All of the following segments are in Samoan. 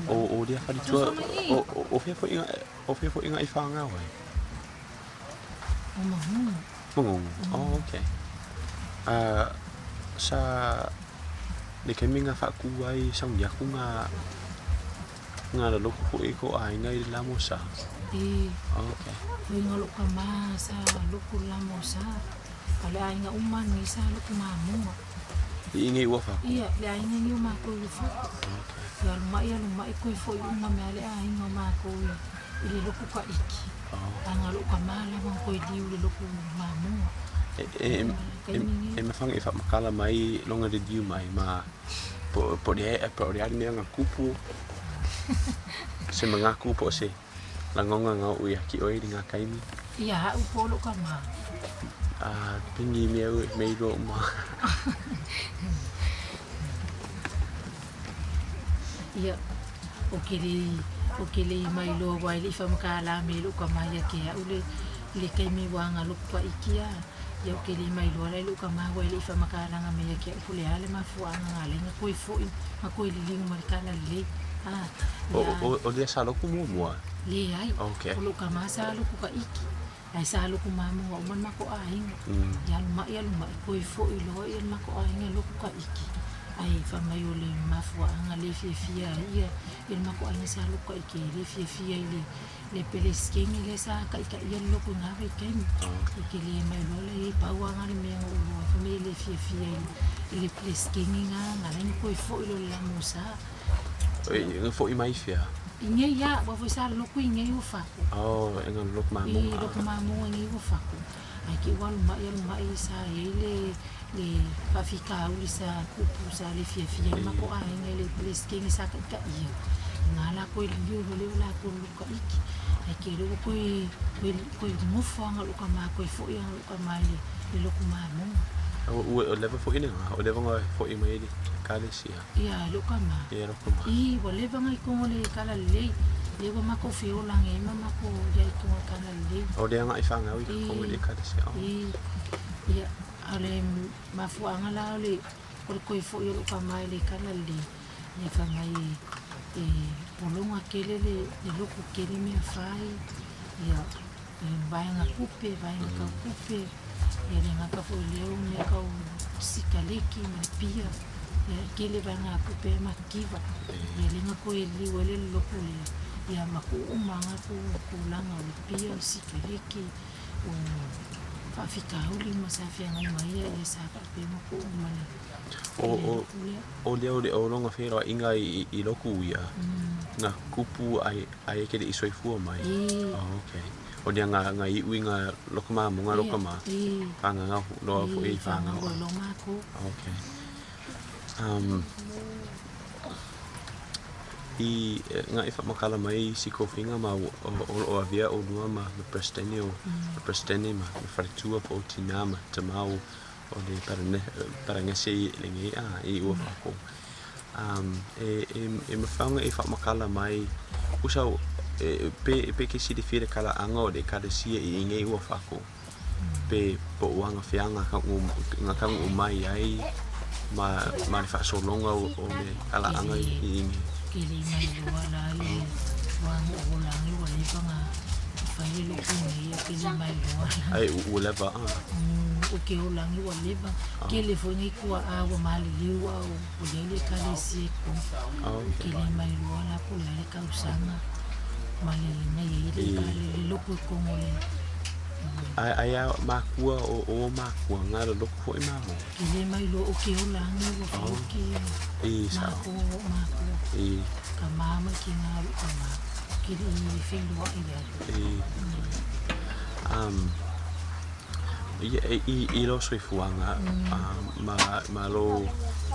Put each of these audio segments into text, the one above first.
O lea faletua, o fea foi o fea foi nga i whāngau ai? O Mangungu. Mangungu, oh okay. Sa le taimi nga whaaku ai sauni aku nga nga laloko foi ko aiga i le la mo sa. E. Oh, okay. Foi nga loko ma sa loko la mo sa. Ale aiga uma ni sa loko mamunga. I inge ua whaaku? Ia, le aiga ni o mākou i whaaku. Okay. Ia lumai koe foi uma me ale aiga o mākou i le loko ka iki. Oh. Anga loko ka mālama koe liu le loko mamunga. E mawhanga i whaamakala mai longa le liu mai ma po po le ali mea nga kupu se mangaku po se langonga nga ui ki oi nga kaimi. Ia hau po lo ka ma. Ah, pingi mea ui mei ro ma. Ia o ke le mai loa wai le whamakala me lo ka mai ke au le kaimi wanga lo ka ikia. Ia o ke le mai loa lai lo ka ma wai le whamakala nga me ke au le ale mafuanga nga le nga koi foi nga koi lilingu ma le kala le. Ah, O lea sa loku mua mua? Le ai. Okay. O lo ka ma sa loku ka iki. Ai sa loku mamunga o man mako aiga. Ia lumai koi foi loa ia mako aiga loku ka iki. Ai fa mai o le mafuanga le fiafia ia ia mako aiga sa loku ka iki le fiafia i le pele skenge le sa ka ika ia loku ngā wai kaimi. I ke le mai loa le pauanga le mea o loa fa mai le fiafia i le pele skenge ngā ngā lai koi foi lo la musa. Nga foi mai fia? I ngei ia, wa foi sa loku i ngei o whaku. Oh, e ngā loku mamunga. I loku mamunga ngei o whaku. Ai ke ua lumai sa iai le whawhika uli sa kupu sa le fiafia i mako aiga le pele skenge sa ka ika ia. Ngā la koe lio lo leo la koe luka iki. Ai ke leo koe ngofo anga luka maa, koe foi anga luka maa le loku mamunga. O leva foi nga, o leva nga foi mai le kalesia. Ia, luka maa. Ia, luka maa. I, wa leva nga i kongo le kala lei. Lewa mako whiolange, ma mako ia i kongo kala lei. O lea nga i whangau i kongo le kalesia. I, ia, ale mafuanga la ole, ole koe foi o luka mai le kala lei. Ia wha mai e polonga kele le loku kele mea whai. Ia, e vaenga kupe, vaenga kau kupe. Ia le ngaka foi leo mea kau sikaleki ma le pia. Ia kele vaenga kupe ma kiva. Ia lenga koe liu ele loku le. Ia maku umanga ku langa o le pia o sikaleki. O whaafikauli ma sa whianga mai ia sa whape maku umale. O leo le o longa whenua inga i loku ia. Ngā kupu ai e kere i soifua mai. Oh, okay. O lea ngā iwi ngā loko maa mo ngā loko maa. Whanga ngā loa fo i whanga. Whanga loa mako. Okay. I ngā i whamakala mai si kowhinga ma o avea o lua ma Prestene o Prestene ma wharetua po o tina ma tamau o le parangese i le ngei a i ua whako. E mawhaunga i whamakala mai usau pe ke sirifira kala anga o le kalesia i ngei ua whako. Pe po uanga whianga ngā kangu o mai ai ma le whaasolonga o le kala anga i ngei. Ke le mai loa la le wanga o langi wa leva ngā whai loko ngei ke le mai loa la. Ai ua leva a. O ke o langi wa leva. Ke le fo ngi kua a wa mali liu a o le le kalesia ko. Ke le mai loa la po le le kausanga. Ma le ngai e le kale le loko kongo le. Ai a makua o makua ngā le loko foi mamo. Ke le mai loa o ke o langi wa fo ke. I sa. Makua. I. Ka mama ki ngā ka ma. Ke le i whenua i le. I. I lo soifuaga ma lo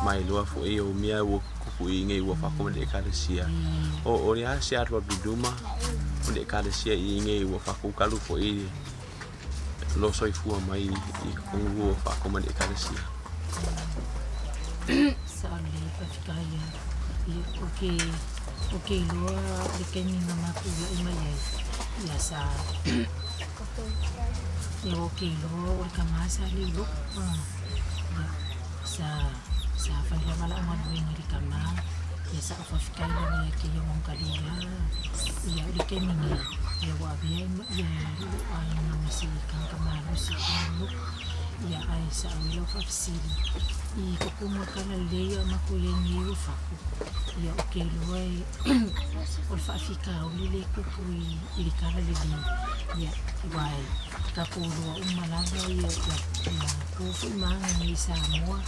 mai loa foi o mea ua kupu i ngei ua whako ma le ekalesia. O le a se aru luma o le ekalesia i ngei ua whako kalu foi lo soifua mai i kongu ua whako ma le ekalesia. Sa le pawhika ia. O ke loa le kaimi ngā maku ia i mai ai. Ia sa. Ia o ke loa o le kamasa le loko. Ia sa whaila wala o ngā le kama. Ia sa ou faafetai lava ia te ia Logogalia, ia o le taimi nei, ia ua avea ai ma ia lou aiga ma se tagata malosi i totonu o lotu. Ia ae sa ou i lau faafesili, i totonu o le talalelei a matou i ai nei ua fatu, ia ou te iloa e o le faafitauli lea e tupu i le talalelei, ia aua e tatou iloa uma lava ia tu foi ma aga nei i Samoa,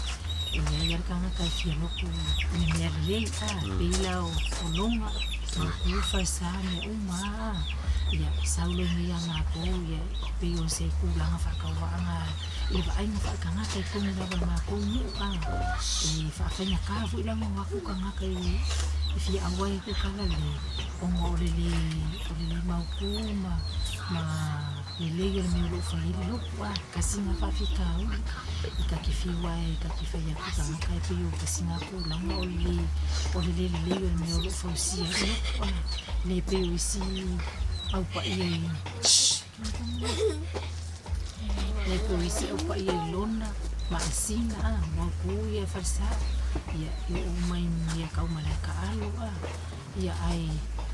e i ai lava le tagata e fia lotu i le mea lelei, a pei la o loga, mautu, falesa, mea uma lava, a ia sau loa i inei ia matou, ia pei o se tulaga faatauvaaga i le vaaiga faaletagata i totonu lava o le matou nuu, a e faafaigata foi la ona o atu tagata e fia auai atu i talalelei ona o le lē o le lē mautu ma ma lelei o le mea o lo o fai ai le lotu, a tasi lena faafitauli i ta te fiu lava e ta te fai atu tagata e pei o tasi lena tulaga o le lē o le lē lelei o le mea o lo o fausia ai le lotu, a le pei o isi au paia i le pei o isi au paia i lona ma asina, a mautu ia falesa ia e oo mai mea tau malae taalo, a ia ae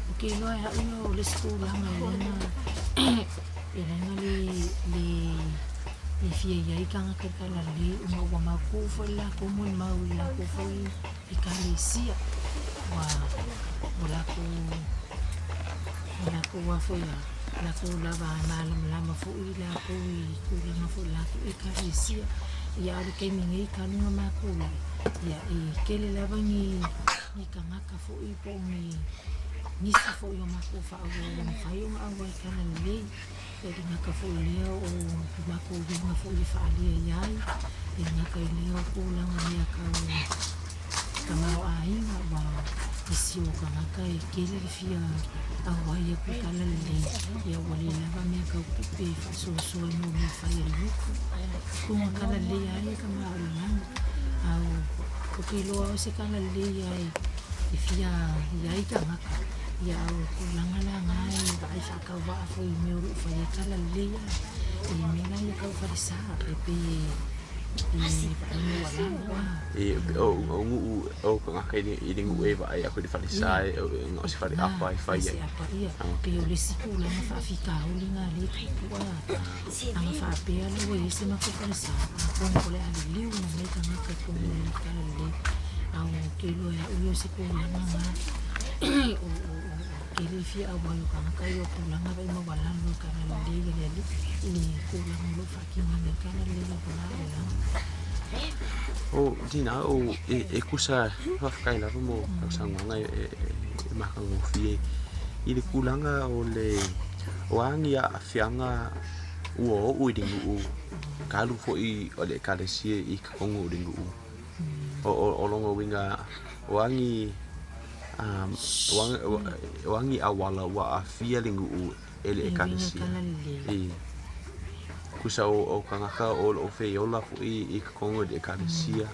ou te iloa e au ia o le isi tulaga e ala e ala ai ona le le le fia i ai tagata i le talalelei ona ua mautu foi le latou molimau i le latou foi ekalesia ua ua latou ua latou a foi a latou lava malamalama foi latou i tulaga foi o le latou ekalesia. Ia a o le taimi nei talu ona matou lai, ia e tele lava ni ni tagata foi po o ni nisi foi o matou faaauau ua mafai ona auai i talalelei. E le gata foi i lea o le matou uiga foi e faaalia i ai, e le gata i lea o tulaga mea tau tamaoaiga, ua nisi o tagata e tele le fia auai atu i talalelei, ia ua le lava mea tau tupe e faasoasoa ai mo mea fai a le lotu. Tulaga talalelei lava ia tamaoaiga, a ou te iloa o se talalelei lava e fia i ai tagata, ia a o tulaga la na e vaai faatauvaa foi i mea o lo o fai ai talalelei lava, i mea la ia tau falesa e pei e vaai maualalo lava. O nuu o tagata i le nuu e vaai atu i le falesa e na o se faleapa e fai ai. Se apa ia, pei o le isi tulaga faafitauli na lea e tupu a. Ana faapea la ua i ai se matou falesa, atonu o le a liliu ona mai tagata i totonu o le talalelei. A ou te iloa e au ia o se tulaga na o tele le fia auai o tagata ia o tulaga vai maualalo i talalelei a le alii i le tulaga o lo o faatinoina ai le talalelei o lona aloalalo. O Tina, o e kusa faafetai lava mo lau saunoaga e matagofie i le tulaga o le o a ni aafiaga ua oo i le nuu talu foi o le ekalesia i totonu o le nuu. O lona uiga o a ni o a ni auala ua aafia le nuu e le ekalesia. I kusa o tagata o lo o feola foi i totonu o le ekalesia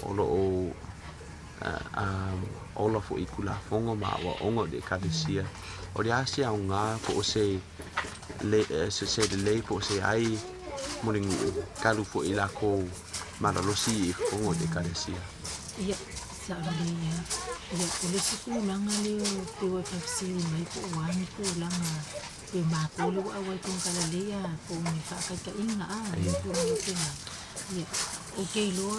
o lo o ola foi i tulafono ma aoaoga o le ekalesia. O le a se aoga po o se se lelei po o se ai mo le nuu talu foi lakou malalosi i totonu o le ekalesia. Ia, sao lelei lava. Ia, o le isi tulaga lea e pei ua e faafesili mai po o a ni tulaga pei o matou lea ua auai i konekarale a po o ni faataitaiga a, ni tulaga faapena. Ia, ou te iloa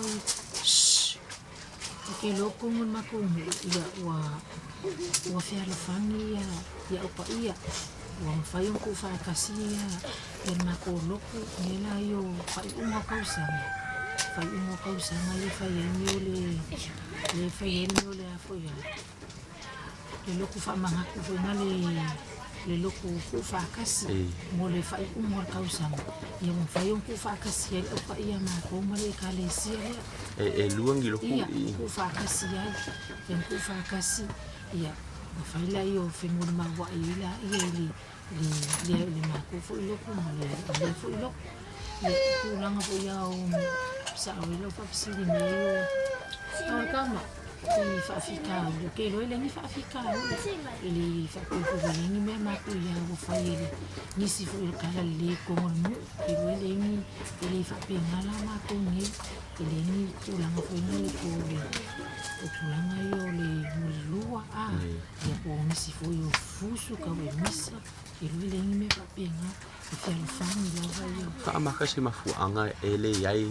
ou te iloa totonu o le matou nuu, ia ua ua fealofani ia ia au paia. Ua mafai ona tuufaatasi ia ia le matou lotu mea la ia o faaiuga o tausaga, faaiuga o tausaga lea e fai ai mea o le lea e fai ai le mea o le a foi a le lotu faamanatu foi na le le lotu tuufaatasi mo le faaiuga o le tausaga. Ia ua mafai ona tuufaatasi ai le au paia a matou ma le ekalesia lea. E lua ni lotu i. Ia, tuufaatasi ai, ia tuufaatasi ia ona fai lea o femulimauai ai laia i le le le matou foi lotu ma le lea foi lotu. Ia, tulaga foi lava o sao ai lau faafesili mea ia o tama i faafitauli. Ou te iloa e leai ni faafitauli i le faapea foi ua i ai ni mea matuia ua fai e le nisi foi o le talalelei i totonu o le nuu. Ou te iloa e leai ni, e le faapena la matou nei, e leai ni tulaga foi lele po o le O tulaga ia o le mulilua a, ia po o nisi foi o fusu kau e misa, e lua le ingi mea faapena, e fealofani lava ia. Faamaka se mafuaaga e leai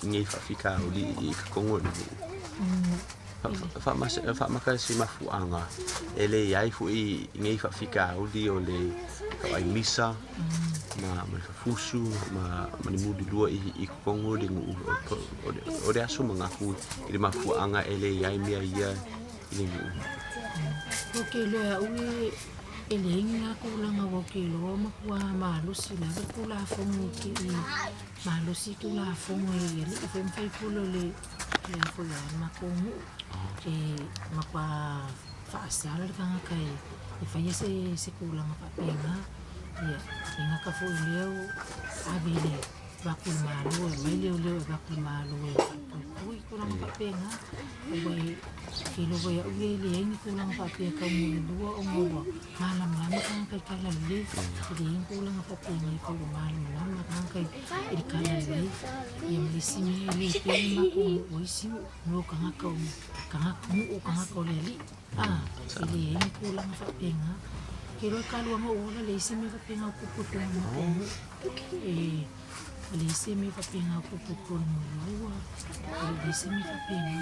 nei faafitauli i totonu o le nuu. Faamaka se mafuaaga e leai foi nei faafitauli o le tauai misa ma le fafusu ma le mulilua i totonu o le nuu. O le a sou manatu i le mafuaaga e leai mea ia i le nuu? Ou te iloa au e leai ni na tulaga ua ou te iloa ua matua malosi lava le Tulafono i malosi Tulafono i alii foi ma faipule o le a foi a le matou nuu e matua faasala le tagata e faia se tulaga faapena. Ia e gata foi i lea ua ave i le avatu i le Malo e omai leoleo e avatu i le Malo e faapuipui tulaga faapena. Aua e iloa foi e au ia e leai ni tulaga faapea e tau mulilua ona ua malamalama tagata i tala lelei. E leai ni tulaga faapena e tau ua malamalama tagata i le tala lelei. Ia ma le isi mea e le pei le matou nuu o isi nuu, nuu o tagata o nuu o tagata o le alii. A, e leai ni tulaga faapena. Ou te iloa e talu lava ona ou ola e leai se mea faapena o tupu i totonu o le matou nuu. E leai se mea faapena o tupu i totonu o lua, e leai se mea faapena.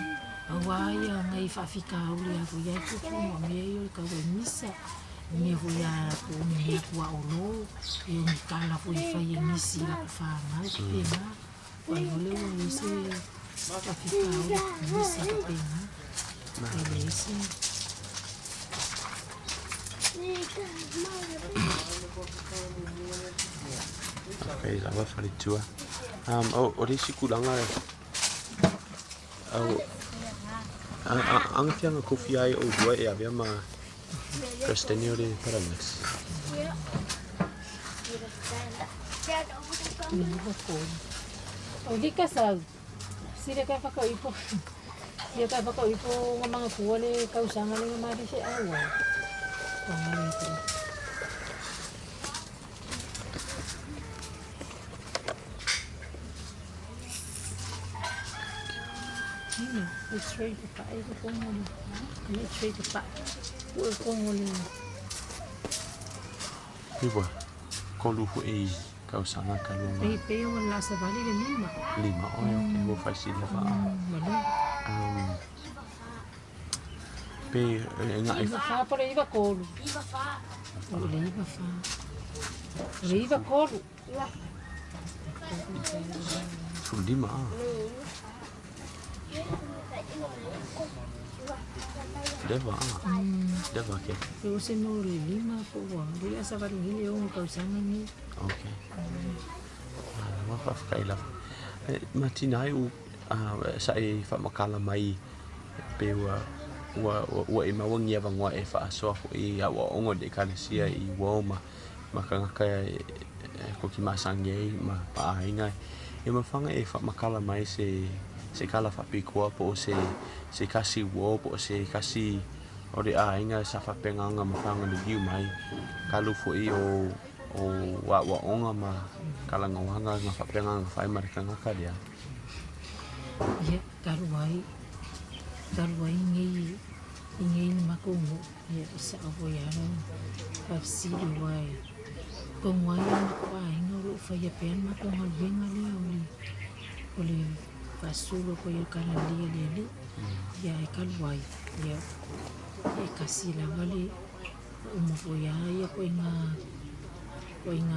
Pau lava ia nai faafitauli lava foi e tupu ma mea ia o le tau ai misa, mea foi a po o ni mea tuaolo, ia o ni tala foi e fai e nisi i latou fanau faapena. Ae o lea ua leai se faafitauli misa faapena. E leai se. Faafetai lava faletua. O le isi tulaga aga fiaga kofi ai oulua e avea ma Peresetene o le Paragas. O lika sau, sila ka whakaipo. Sila ka whakaipo nga mga kuwa le kausanga le nga mari se awa. Panga le te. Nina, x-ray pa pa e ko kongoli. X-ray pa pa. Ua kongoli. Iwa, kolu foi tausaga talu ona. Pei pei ua la savali le lima. Lima, oi, ok, ua faisili fa. Malu. Pe e nga Iva fa po le iva kolu. Iva fa. O le iva fa. O le iva kolu. 15. Leva a. Leva ke. Pe o se mo le lima po ua. Le la savali ni le ongo tausaga ni. Ok. Ua faafetai lava. Ma tina ai u sa e faamakala mai pe ua e maua ni avanoa e faasoa foi aoaoga o le ekalesia i uo ma tagata e koki masani ai ma paaiga. E mafaga e faamakala mai se tala faapitoa po o se tasi uo po o se tasi o le aiga sa faapena ona mafaga liliu mai talu foi o aoaoga ma talanoaga na faapena ona fai ma le tagata lea. Ia, talu ai, talu ai nei i nei le matou nuu, ia e sao foi lava lau faafesili aua e tonu lava ia le matou aiga o lo o faia pea le matou galuega lea o le faasolo atu ai o le kalalei a le alii. Ia ae talu ai, ia e tasi lava le uma foi lava ia ituaiga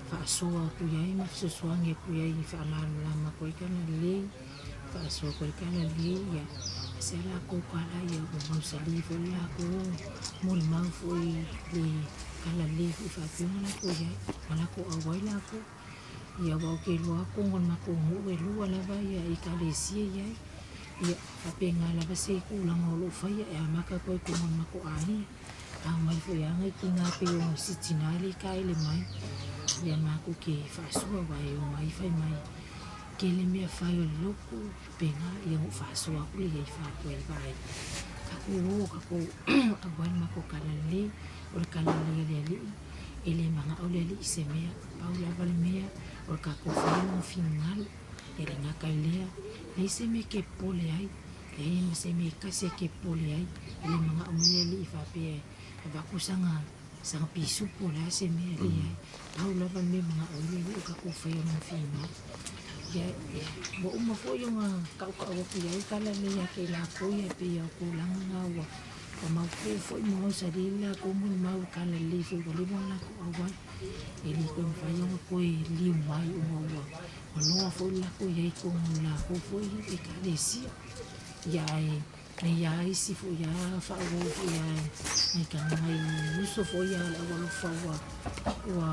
faasoa atu i ai ma fesoasoani atu i ai e faamalamalama atu ai kalalei, faasoa atu ai kalalei, ia se latou tala ia ua mausali foi le latou molimau foi le kalalei foi faapea ona latou i ai ma latou auai latou. Ia aua ou te iloa atu ona o le matou nuu e lua lava ia ekalesia e i ai. Ia faapena lava se tulaga o lo o faia e amata atu ai i totonu o le matou aiga. A omai foi lava nai tina pei o si tina lea e taele mai, ia matou te faasoa aua e omai fai mai tele mea fai o le lotu faapena, ia ona ou faasoa atu lea i ai faapea e vaai tatou o tatou auai le matou talalelei, o le talalelei a le alii e le manao le alii i se mea, pau lava le mea o le tatou fai lona finagalo. E le gata i lea, leai se mea e te popole ai. Leai ma se mea e tasi e te popole ai, e le manao mai le Alii faapea e avatu saga saga pisupo o le a se mea, e leai. Pau lava le mea e manao ai le Alii o tatou faia lona finagalo. Ia, ua uma foi ona tautau atu i ai tala nei ia te i latou, ia pei o tulaga na ua mautu foi ma mausali ai le latou molimau i tala lelei foi ua leva ona latou auai. E le toe mafai ona toe liliu mai ona ua loa foi le latou i ai i totonu o le latou foi Ekalesia. Ia ae nei a isi foi a faaauau foi a nai nai uso foi a le aualofa ua ua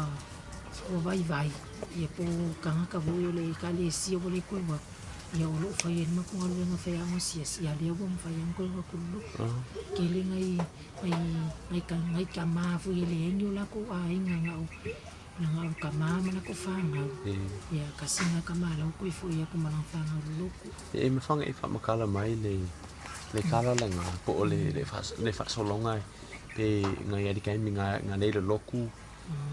ua vaivai ia po o tagata foi o le Ekalesia ua le toe o atu, ia o lo o fai ai le matou galuega faiaoga asiasi, ia lea ua mafai lava ona toe o atu i le lotu. Tele nai nai nai tama foi e leai ni o latou aiga na o na o tama ma latou fanau. Ia tasi na tama la ua toe foi atu ma lana fanau i le lotu. E mafai e faamatala mai le le kala laga po o le le le faasologa pe ngai ali kaimi nga nga nei le loku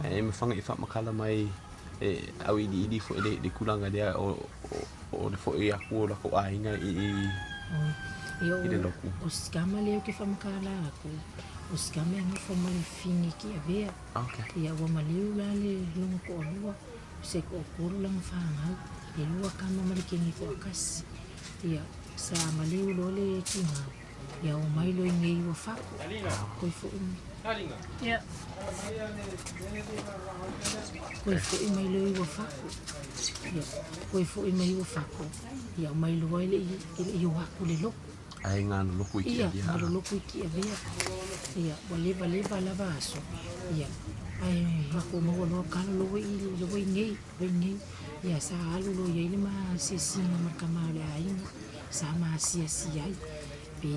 e mafai e faamatala mai e au ili ili foi le le tulaga lea o o le foi aku o lakou aiga i i Ia i le loku. O sikama lea ou te faamatala atu, o sikama e nofo ma le fini kiavea. Okay. Ia ua maliu la le lona toalua, o se toatolu lana fanau, e lua tama ma le teine toatasi. Ia sa maliu loa le tina, ia omai loa iinei ua fatu, toe foi mai. Ia toe foi mai loa i Uafato. Ia toe foi mai i Uafato, ia aumai loa e le i o atu le lotu. Ai ngā no loku i ki Ia, avea. ngā loloku i Kiavea. Ia, ua levaleva lava aso. Ia, ae matou maua loa kalo loa i loa i nei, loa i nei. Ia, sa alu loa i ai le maasiasiga ma le tama o le aiga, sa maasiasi ai, pe,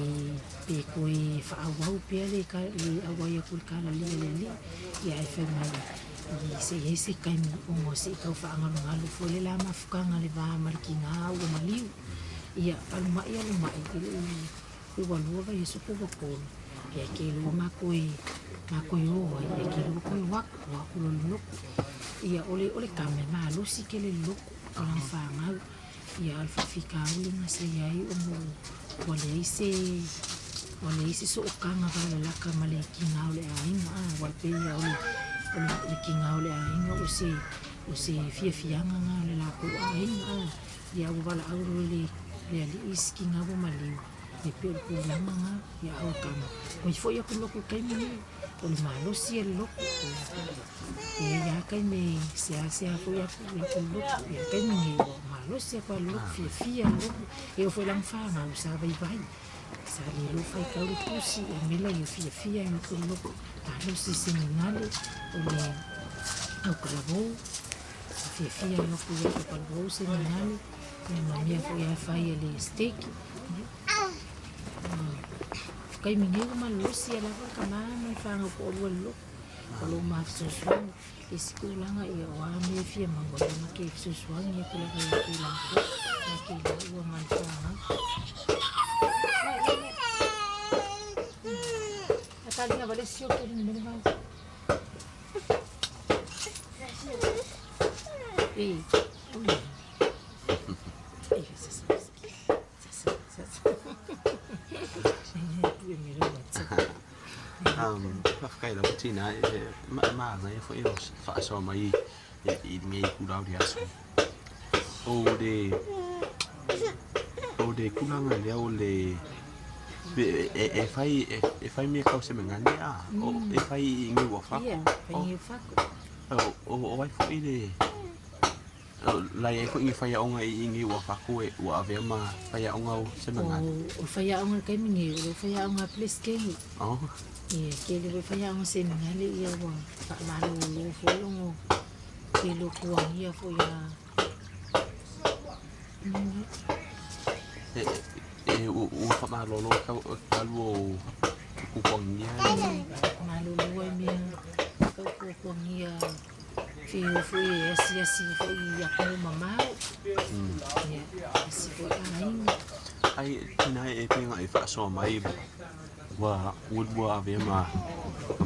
pe toe faaauau pea le, le auai atu i le kalalia a le alii. Ia, ae fai mai, i se i ai se taimi ona se i tau faagalugalu foi le la mafutaga le va ma le tiga ua maliu. Ia, alu mai alu mai, e le i ua lua vaiaso po ua tolu, ia ke lua makoi makoi o ai, ia ke lua koe o atu, o atu loa i le lotu. Ia, o le, o le tama e malosi tele i le lotu, o lana fanau. Ia, a o le faafitauli na sa i ai ona ua leai se, ua leai se sootaga valalaka ma le tiga o le aiga, a, aua e pei lava o le, o le, le tiga o le aiga o se, o se fiafiaga na o le latou aiga, a. Ia ua valaau loa le le alii i si tiga ua maliu, e pei o le tulaga na, ia a o tama, oi foi atu lotu i le taimi nei, o le malosi ia le lotu. E i ai lava taimi e seasea foi atu latou lotu, ia taimi nei ua malosi atu lava le lotu, fiafia le lotu. E oo foi i lana fanau sa vaivai, sa le iloa faitau le tusi, a o le mea lea ia fiafia ai atu le lotu, malosi i seminale, o le autalavou. Sa fiafia ai atu ia te Paluau seminale, ia ma mea foi a fai a le stake. Taimi nei ua malolosi ia lava le tama ma le fanau toalua i le lotu. O lo o mafesoasoani i isi tulaga, ia o a mea e fia maua, ia ma te fesoasoani atu lava ia te i latou, ia te i laua ma le fanau. Faafetai lava tina e maanaia foi o faasoa mai i lenei itula o le aso. O le o le tulaga lea o le e fai e fai mea tau semegale a e fai i niu o fako. O ai foi le la i ai foi ni faiaoga i i ua fako e ua avea ma faiaoga o semegale. O faiaoga i le taimi nei, o le faiaoga a Peresetene. Oh. Ia, tele foi faiaoga seminale ia ua faamalolo foi ona o tele o tuagia foi a E ua faamalolo talu o kukuagia. Malolo ai mea tau kukuagia fiu foi e asiasi foi i atunuu mamao. Ia, asi foi aiga. Ai tina e pei e faasoa mai ua ua avea ma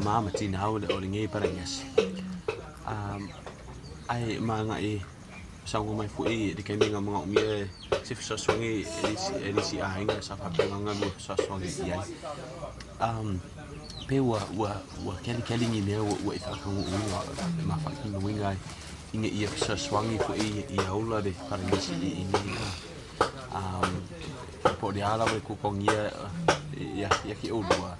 ma ma tina o le o lenei palaiasi. Ai ma ngai saunoa mai foi i le taimi na manaomia se fesoasoani e le isi aiga sa faapena ona lua fesoasoani i ai. Pe ua ua ua kelikeli ni mea ua e faataunuuina ma faatinoina ai ina ia fesoasoani foi ia ola le Palanisi i nei po o le a lava le kukuagia ia te oulua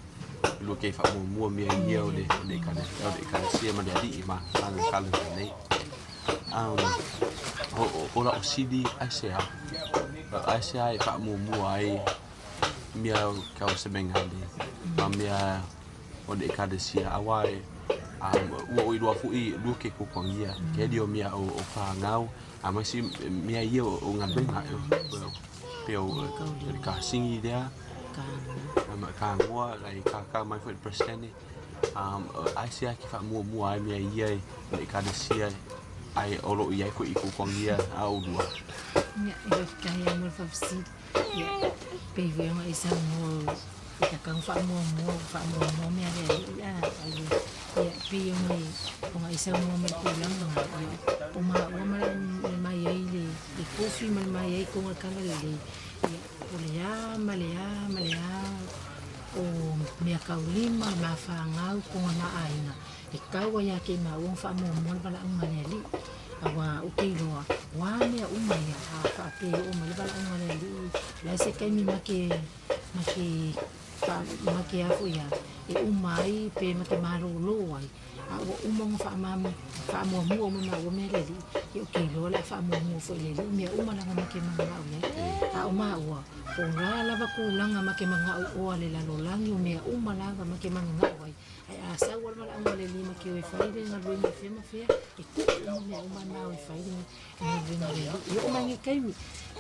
lua ke faamuamua mea ia o le Ekalesia ma le Alii ma lana kala nei. O lau sili aisea, aisea e faamuamua ai mea o semega le ma mea o le Ekalesia aua e ua ou iloa foi lua ke kukuagia ke ali o mea o fanau a ma isi mea ia o galuega pe o le kasini lea ma kagoa e kaka mai foi le Peresetene. Aisea ke faamuamua ai mea ia i le Ekalesia ai o loo i ai foi i kukuagia a oulua? Ia, e faafetai lava mo le faafesili. Ia, pei foi ona e saunoa i ta kau faamuamua, faamuamua mea le alii a, ai ia, pei ona ona e saunoa mai le tulaga na, ia, o maua ma le mai ai le kofi ma le mai ai koga kala lelei, ia, o le a ma le a ma le a o mea kaulima, mafagau, koga ma aiga, e tau ai ia te maua ona faamuamua le valaauga a le alii. Aua ou te iloa, o a mea uma ia, a faapea e oo mai le valaauga a le alii, o le a se taimi ma te ma te ma te a foi a, e uma ai pe ma te malolo ai, a ua uma ona faamuamua uma maua mea a le alii, ia ou te iloa o le a faamuamua foi e le alii mea uma lava ma te manao i ai. A o maua, po o le a lava tulaga ma te manao oa le lalolagi o mea uma lava ma te mananao ai, Ae a sau lava le valaauga a le Alii ma ke o e fai le galuega i fea ma fea, e tuu uma mea uma na o e fai le galuega a le Alii. E oo mai nei taimi,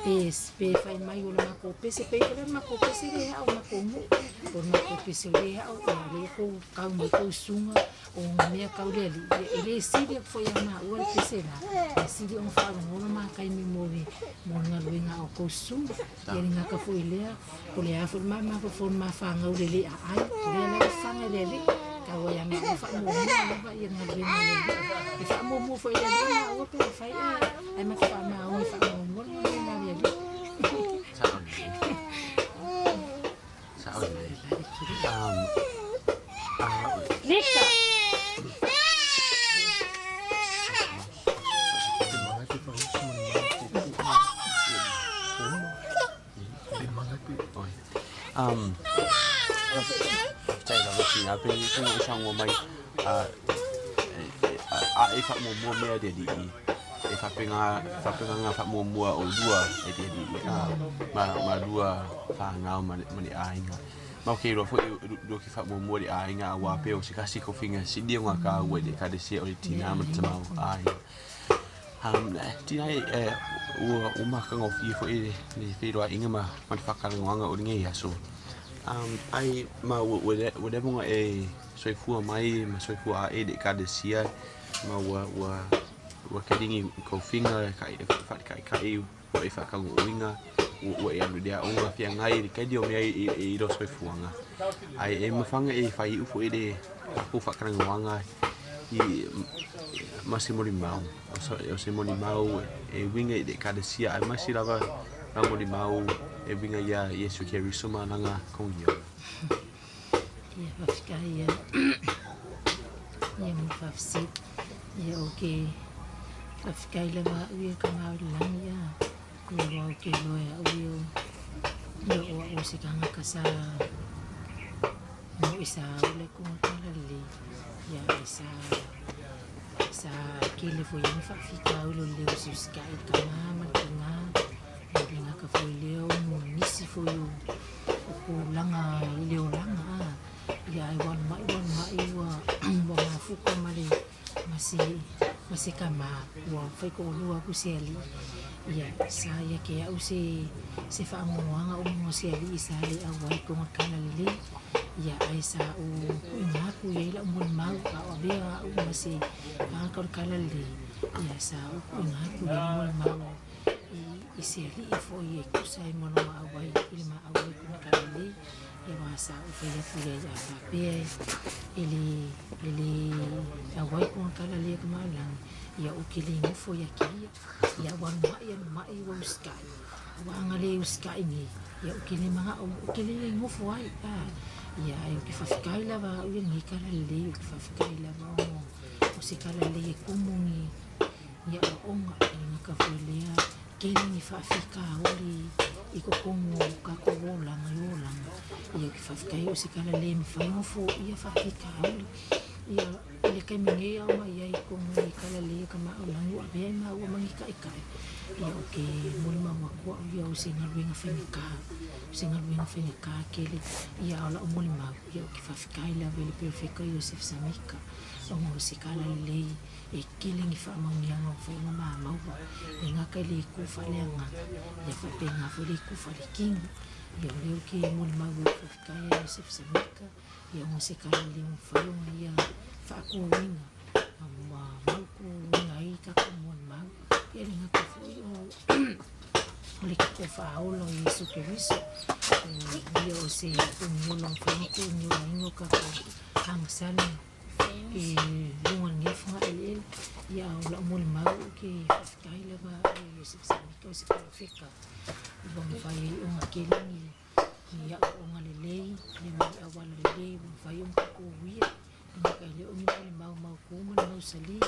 pe, pe fai mai o le matou pese, pe i le matou pese le ao matou nuu, o le matou pese o le ao, ia le kou kau mai kou susuga, o mea kau le Alii, ia e le sili atu foi ia maua le pese la, e sili ona faalogologo ma taimi mo le, mo le galuega a outou susuga. Ia le gata foi lea, o le a foi le mafaufau ma fanau le le aai, o lea lava faga i le Alii, tau ai a maua faamuamua lava ia galuega a le Alii. E faamuamua foi e le Alii maua pe afai ae ma te faamaoni faamuamua le galuega a le Alii. Sao lelei. Sao lelei. Leka! Faafetai lava tina pe pe o saunoa mai a e faamuamua mea e le alii e faapena faapena na faamuamua oulua e le alii ma lua fanau ma le aiga. Ma ou te iloa foi lua te faamuamua i le aiga aua pei o se tasi tofiga sili ona taua i le Ekalesia o le tina ma le tamaoaiga. Tina e ua matagofie foi le feiloaiga ma le faatalanoaga o lenei aso. Ai ma ua leva ona e soifua mai ma soifua ae i le Ekalesia ma ua tele ni tofiga faataitai ua e faataunuuina, ua e alu i le aoga feagai i le tele o mea i lou soifuaga. Ae e mafai ona e faaiu foi le tatou faatalanoaga i ma se molimau, o se molimau e uiga i le Ekalesia aemaise lava lau molimau e uiga ia Iesu Keriso ma lana kogiona. Ia faafetai ia ia mo faafesili. Ia ou te faafetai lava au ia ka ma o le lagi ia. Ia ua ou te iloa e au ia ia o au o se tagata sa mo i sa ola i koga talalelei. Ia ai sa sa kele foi ai ni faafitauli o le le usiusitai i le tama ma le tina. Ia le gata foi lea o nisi foi o o tulaga i le olaga a ia ai ua alu mai ua alu mai ua ua mafuta ma le ma se ma se tama ua faitoalua atu se alii. Ia sa ia te au se se faanoanoaga ona o se alii sa le auai i tona talalelei. Ia ae sa ou tuuina atu i ai lau molimau a o avea au ma se tagata o le talalelei. Ia sa ou tuuina atu i ai le molimau i se alii foi e tusa ai ma lona auai i le ma auai i tona talalelei. Ia aua sa ou fai atu i ai a faapea e le e le auai kona talalelei e ka maʻalagi, ia ou te le nofo ia te ia. Ia ua alu mai alu mai ua usitai. Aua a ga le usitai nei, ia ou te le manao, ou te le nofo ai, a. Ia ae ou te faafetai lava au ia i lenei tala lelei, ou te faafetai lava ona o se tala lelei e tumu ni ni aoaoga, e le gata foi i lea, tele ni faafitauli i totonu o tatou olaga i olaga. Ia ou te faafetai o se tala le mafai ona foia faafitauli. Ia i le taimi nei a o ma i ai i totonu o le tala lelei a Tama oi le Lagi ua avea ai maua ma ni taitai, ia ou te molimau atu au ia o se galuega faigata, o se galuega faigata tele. Ia a o lau molimau, ia ou te faafetai lava i le Perofeta Iosefo Samita ona o se tala lelei e tele ni faamanuiaga ua fai ona ma maua, e le gata i le itu faaleagaga, ia faapena foi le itu faaletino. Ia o lea ou te molimau ai, faafetai ia Iosefo Samita, ia ona o se tala lelei ua mafai ona ia faatuina ma mautuina ai tatou molimau. Ia e le gata foi o o le tatou Faaola o Iesu Keriso, o ia o se togiola ua mafai ona togiolaina o tatou agasala i luga o lenei fogaeleele. Ia a o lau molimau ou te faafetai lava i Iosefo Samita o se polofeta ua mafai ai ona tele ni ni aoaoga lelei ma ni auala lelei ua mafai ona tatou uia ina e le o ni molimau mautu ma ni mausali.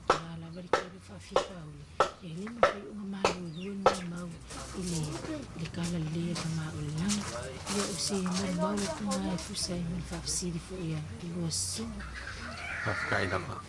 O le a lava le tele o faafitauli, e le mafai ona maluelue le molimau i le le tala lelei a le Tama o le Lagi. Ia o se molimau atu lena e tusa ai ma le faafesili foi a lua susuga. Faafetai lava.